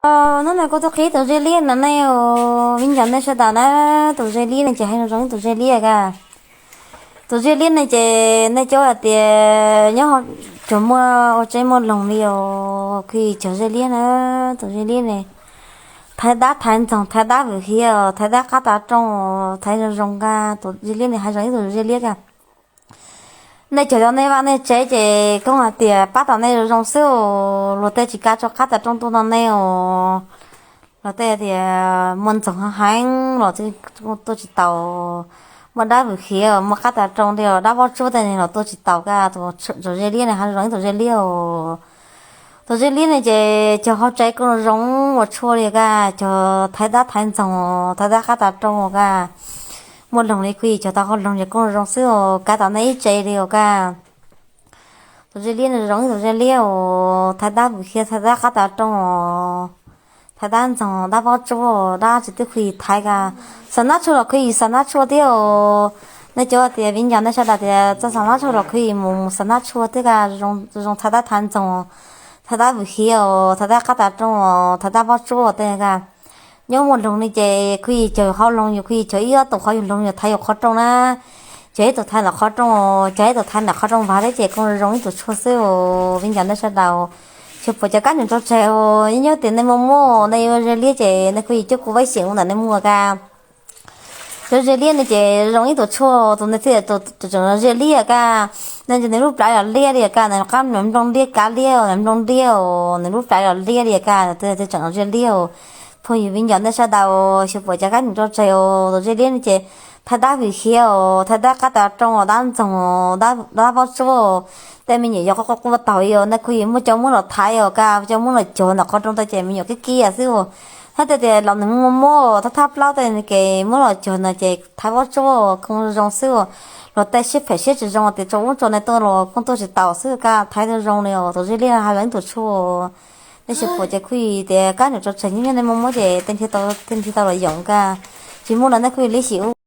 Hnub no kuv tuaj qhib tus ze liab no nej, viv ncaus nej sawv daws na. Tus ze liab ne ces hais zoo zoo ib tus ze liab ka. Tus ze liab ne ces nej cov hais tias nyob, cog muaj ua tsev muaj loog li os, kuj yog cog ze liab na. Tus ze liab ne thaiv dab thaiv ntxoog, thaiv dab vwm hiav, thaiv dab qab tav roo, thaiv zoo zoo ka. Tus ze liab ne hais zoo ib tus ze liab ka. Nej cog cov nej vaj nej tsev ces koj hais tias pab tau nej zoo zoo xwb, luag tej tsis kav tsij qab tav roo tuaj no nej os. Luag tej tias muaj ntxoog heev los tuaj tsis taus, muaj dab vwm hiav, muaj qab tav roo li os, dab pob tsuab tej los tuaj tsis taus ka. Tus ze liab ne hais zoo zoo ib tus ze liab os. Tus ze liab ne ces cog hauv tsev kuj zoo ua tshuaj li ka, cog thaiv dab thaiv ntxoog, thaiv dab qab tav roo ka. Muaj loog li kuj yog cog tau hauv loog ces kuj zoo xwb os, kav tau nej ib tsev li os ka. Tus ze liab ne zoo ib tus ze liab os, thaiv dab vwm hiav, thaiv dab qab tav roo os, thaiv dab ntxoog, dab pob tsuab, dab tsis twb kuj yog thaiv ka. Xa nab tshuaj los kuj yog xa nab tshuaj thiab os. Nej cov tias viv ncaus nej sawv daws tias txog xa nab tshuaj los kuj yog mus xa nab tshuaj thiab ka. Zoo thaiv dab thaiv ntxoog, thaiv dab vwm hiav os, thaiv dab qab tav roo os, thaiv dab pob tsuab tej ka. Nyob muaj loog li ces kuj yog cog hauv loog, yus kuj yog cog ib ob tus qhov yus loog yus thaiv yus qhov rooj na. Cog ib tus thaiv ntawm qhov rooj, cog ib tus thaiv ntawm qhov rooj vas thiab ces kuj zoo ib tus tshuaj xwb os. Viv ncaus nej sawv daws, xyov puas cov kab nyuam rau tseg os, nyob tias nej muaj muaj nej yuav ze liab ces nej kuj yog cuab kuv vaib xyeem ua ntawm nej muaj ka. Cov ze liab ne ces zoo ib tus tshuaj, tus nej thiaj tus tseem ze liab ka. Nej ntshe nws lub plawv los liab li ka, nws qab nploos liab, kav liab, nploos liab os, nws lub plawv los liab li ka, nws thiaj tseem ze liab os. Phooj ywg viv ncaus nej sawv daws, xyov puas cov kab nyuam rau tseg os. Tus ze liab ne ces thaiv dab vwm hiav os, thaiv dab qab tav roo os, dab ntxoog, dab pob tsuab os. Tej me nyuam yog quaj quaj taug os, nej kuj yog muab coj muab los thaiv os ka, coj muab los cog ntawm qhov rooj tej ces me nyuam kiv kiv xwb os. Hab tej tias los nws muaj muab thab thab plaub tej ces muab los cog ntawd ces thaiv pob tsuab os, koob zoo xwb os. Luag tej siab phem siab tsis zoo tias tso ub tso no tuaj los koob tuaj tsis taus xwb ka, thaiv zoo zoo li os. Tus ze liab hais zoo ib tus tshuaj, nej xyov puas ces kuj yog tias kab nyuam rau tseg nyob nyob nej muaj muab ces tej nrhiav tau los yoom ka, tsis muaj los nej kuj yog li xyem ub.